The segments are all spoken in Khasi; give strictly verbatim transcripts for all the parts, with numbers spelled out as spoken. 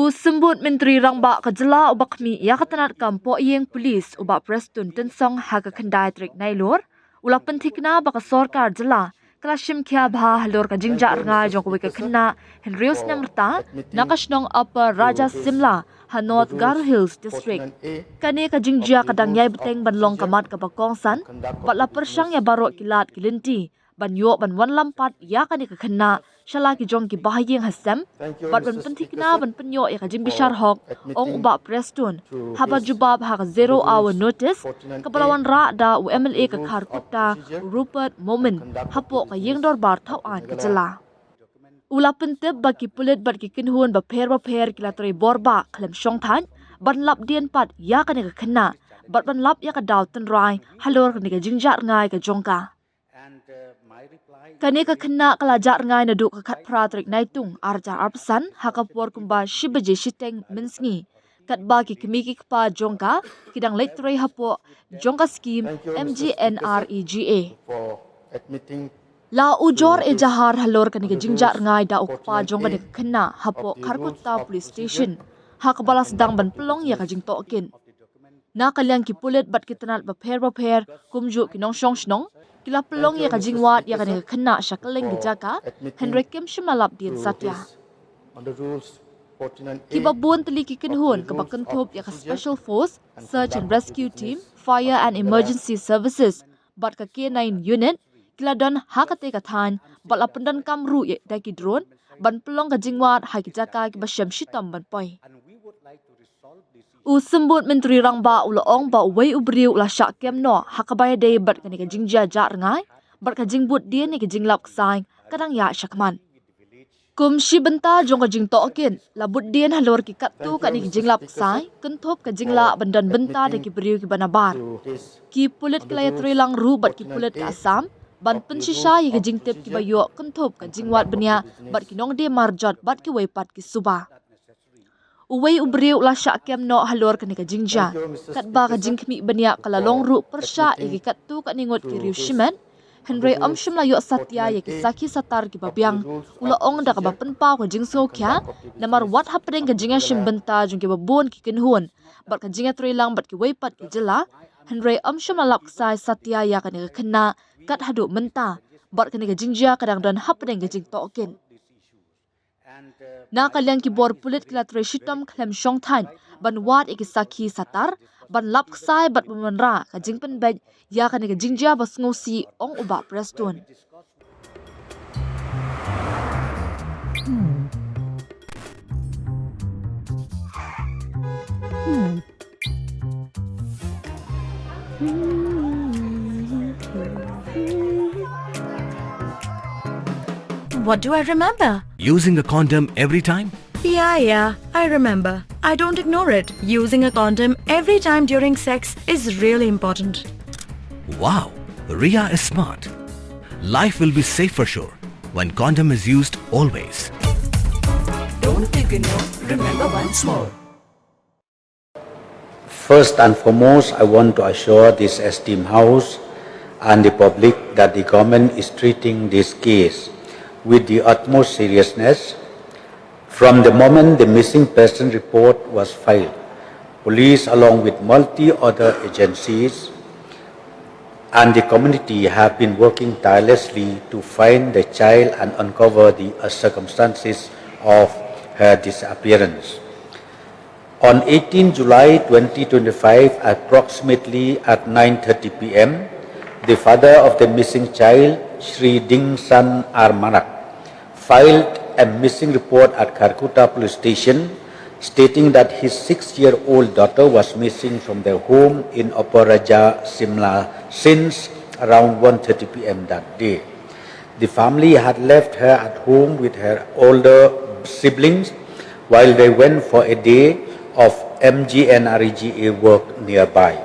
U Symbud Myntri Rangbah ka jylla uba khmih ïa ka tnat kam pohïing pulit u Bah Prestone Tynsong ha ka khyndai tarik Nailur u la pynthikna ba ka sorkar jylla ka la shim khia bha halor ka jingjah rngai jong kawei ka khynnah hynriew snem rta na ka shnong Upper Raja Simla ha North Garo Hills District. Kane ka jingjia ka dang ïai bteng ban long ka mat kaba kongsan bad la pyrshang ïa baroh ki lad ki lynti ban ïoh ban wanlam pat ïa kane ka khynnah sha la ki jong ki bahaïing hasem bad ban pynthikna ban pynïoh ïa ka jingbishar hok, ong u Bah Prestone haba jubab ha ka zero hour notice kaba la wanrah da u M L A ka Kharkutta Rupert Momin hapoh ka ïing dorbar thawaiñ ka jylla. U la pyntip ba ki pulit bad ki kynhun bapher bapher ki la trei borbah khlem shong thait ban lap dien pat ïa kane ka khynnah bad ban lap ïa ka daw tynrai halor kane ka jingjah rngai ka jong ka. Kane ka khynnah ka la jah rngai naduh ka khatphra tarik Naitung arhajar arphew san ha ka por kumba shi baje shiteng mynsngi, katba ki kmie ki kpa jong ka ki dang leit trei hapoh jong ka skim M G N R E G A. La ujor ejahar halor kane ka jingjah rngai da u kpa jong kane ka khynnah hapoh Kharkutta Police Station ha kaba la sdang ban pynlong ïa ka jingtohkit. Na ka liang ki pulit bad ki tnat bapher bapher kumjuh ki nongshong shnong ki la pynlong ïa ka jingwad ïa kane ka khynnah sha kylleng ki jaka, hynrei kim shym la lap dien satia. Kiba bun tylli ki kynhun kaba kynthup ïa ka Special Force, Search and Rescue Team, Fire and Emergency Services bad ka K nine Unit ki la don ha kata ka thaiñ bad la pyndonkam ruh ïa da ki drone ban pynlong ka jingwad ha ki jaka kiba shem shitom ban poi. U Symbud Myntri Rangbah u la ong ba uwei u briew u la shah kem noh ha kaba ïadei bad kane ka jingjia jah rngai bad ka jingbud dien ïa ka jinglap ksai ka dang ïaid shakhmat. Kum shi bynta jong ka jingtohkit, la bud dien halor ki katto katne ki jinglap ksai, kynthup ka jinglah ban don bynta da ki briew kiba nabar. Ki pulit ki la ïatreilang ruh bad ki pulit ka Assam ban pynshisha ïa ki jingtip kiba ïoh kynthup ka jingwad bniah bad ki nongdie marjot bad kiwei pat ki suba. Uwei u briew u la shah kem noh halor kane ka jingjia, katba ka jingkhmih bniah ka la long ruh pyrshah ïa ki katto katne ngut ki riew shimet, hynrei ym shym la ïoh satia ïa ki sakhi satar kiba biang, u la ong da kaba pynpaw ka jingsngewkhia, namar wat hapdeng ka jingïashim bynta jong kiba bun ki kynhun bad ka jingïatreilang bad kiwei pat ki jylla, hynrei ym shym la lap ksai satia ïa kane ka khynnah kat haduh mynta, bad kane ka jingjia ka dang don hapdeng ka jingtohkit. Na ka liang ki bor pulit ki la trei shitom khlem shong thait ban wad ïa ki sakhi satar, ban lap ksai bad ban wanrah ka jingpynbeit ïa kane ka jingjia ba sngewsih, ong u Bah Prestone. What do I remember? Using a condom every time? Yeah, yeah, I remember. I don't ignore it. Using a condom every time during sex is really important. Wow, Ria is smart. Life will be safe for sure when condom is used always. Don't ignore, remember once more. First and foremost, I want to assure this esteemed House and the public that the government is treating this case with the utmost seriousness. From the moment the missing person report was filed, police, along with multi other agencies and the community, have been working tirelessly to find the child and uncover the uh, circumstances of her disappearance. On eighteenth July twenty twenty-five, approximately at nine thirty p m, the father of the missing child, Shri Dingsan R Manak, filed a missing report at Kharkutta Police Station stating that his six-year-old daughter was missing from their home in Upper Raja, Simla since around one thirty p m that day. The family had left her at home with her older siblings while they went for a day of M G N R E G A work nearby.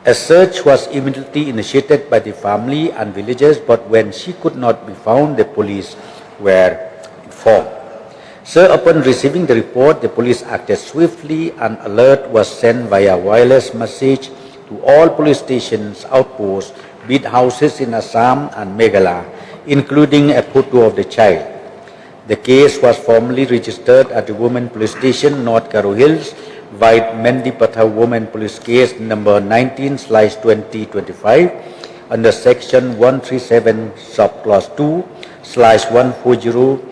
A search was immediately initiated by the family and villagers, but when she could not be found, the police were informed. So, upon receiving the report, the police acted swiftly and alert was sent via wireless message to all police stations, outposts, beat houses in Assam and Meghalaya, including a photo of the child. The case was formally registered at the Women Police Station, North Garo Hills, via Mendipathar Women Police Case number nineteen slash twenty twenty-five, under section one three seven, subclause two, slash one four zero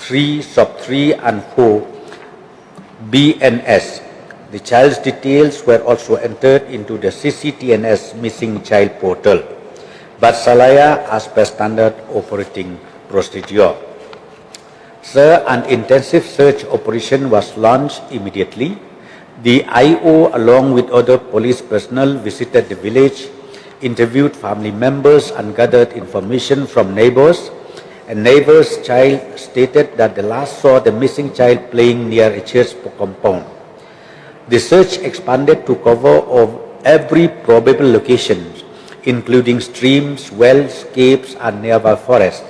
three, sub three and four, B N S. The child's details were also entered into the C C T N S missing child portal. But Salaya as per standard operating procedure. Sir, an intensive search operation was launched immediately. The I O, along with other police personnel, visited the village, interviewed family members, and gathered information from neighbors. A neighbor's child stated that the last saw the missing child playing near a church compound. The search expanded to cover of every probable location, including streams, wells, caves, and nearby forest.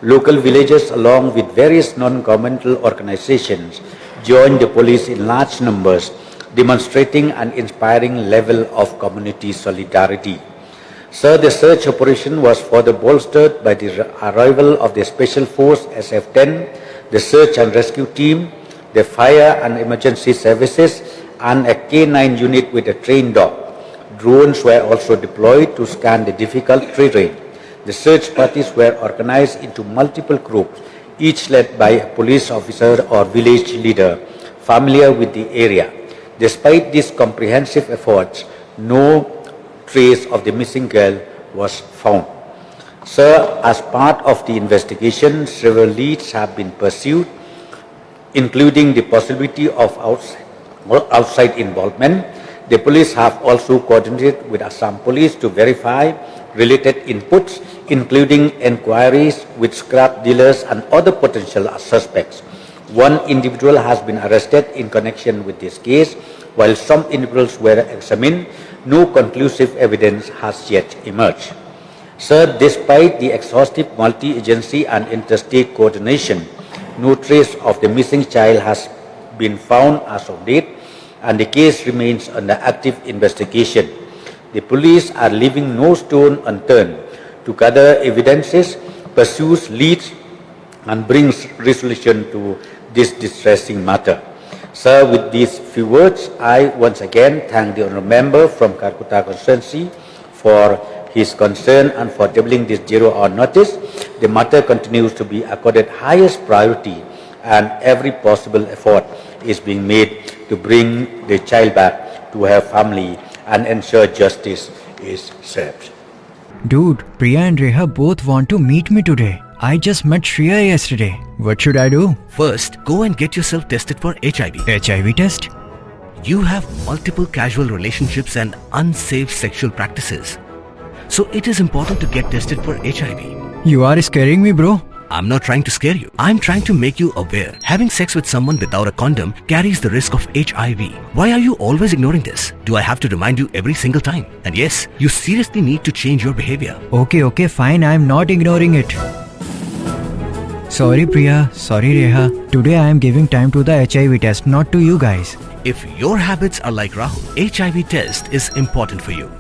Local villagers, along with various non-governmental organizations, joined the police in large numbers, demonstrating an inspiring level of community solidarity. Sir, the search operation was further bolstered by the arrival of the Special Force S F ten, the search and rescue team, the fire and emergency services, and a K nine unit with a trained dog. Drones were also deployed to scan the difficult terrain. The search parties were organized into multiple groups, each led by a police officer or village leader familiar with the area. Despite these comprehensive efforts, no trace of the missing girl was found. Sir, as part of the investigation, several leads have been pursued, including the possibility of outs-, outside involvement. The police have also coordinated with Assam Police to verify related inputs, including inquiries with scrap dealers and other potential suspects. One individual has been arrested in connection with this case, while some individuals were examined. No conclusive evidence has yet emerged. Sir, despite the exhaustive multi-agency and interstate coordination, no trace of the missing child has been found as of date, and the case remains under active investigation. The police are leaving no stone unturned to gather evidences, pursue leads, and bring resolution to this distressing matter. Sir, with these few words, I once again thank the honorable member from Kharkutta constituency for his concern and for tabling this zero hour notice. The matter continues to be accorded highest priority, and every possible effort is being made to bring the child back to her family and ensure justice is served. Dude, Priya and Reha both want to meet me today. I just met Shreya yesterday. What should I do? First, go and get yourself tested for H I V. H I V test? You have multiple casual relationships and unsafe sexual practices. So it is important to get tested for H I V. You are scaring me, bro. I'm not trying to scare you. I'm trying to make you aware. Having sex with someone without a condom carries the risk of H I V. Why are you always ignoring this? Do I have to remind you every single time? And yes, you seriously need to change your behavior. Okay, okay, fine. I'm not ignoring it. Sorry, Priya. Sorry, Reha. Today I am giving time to the H I V test, not to you guys. If your habits are like Rahul, H I V test is important for you.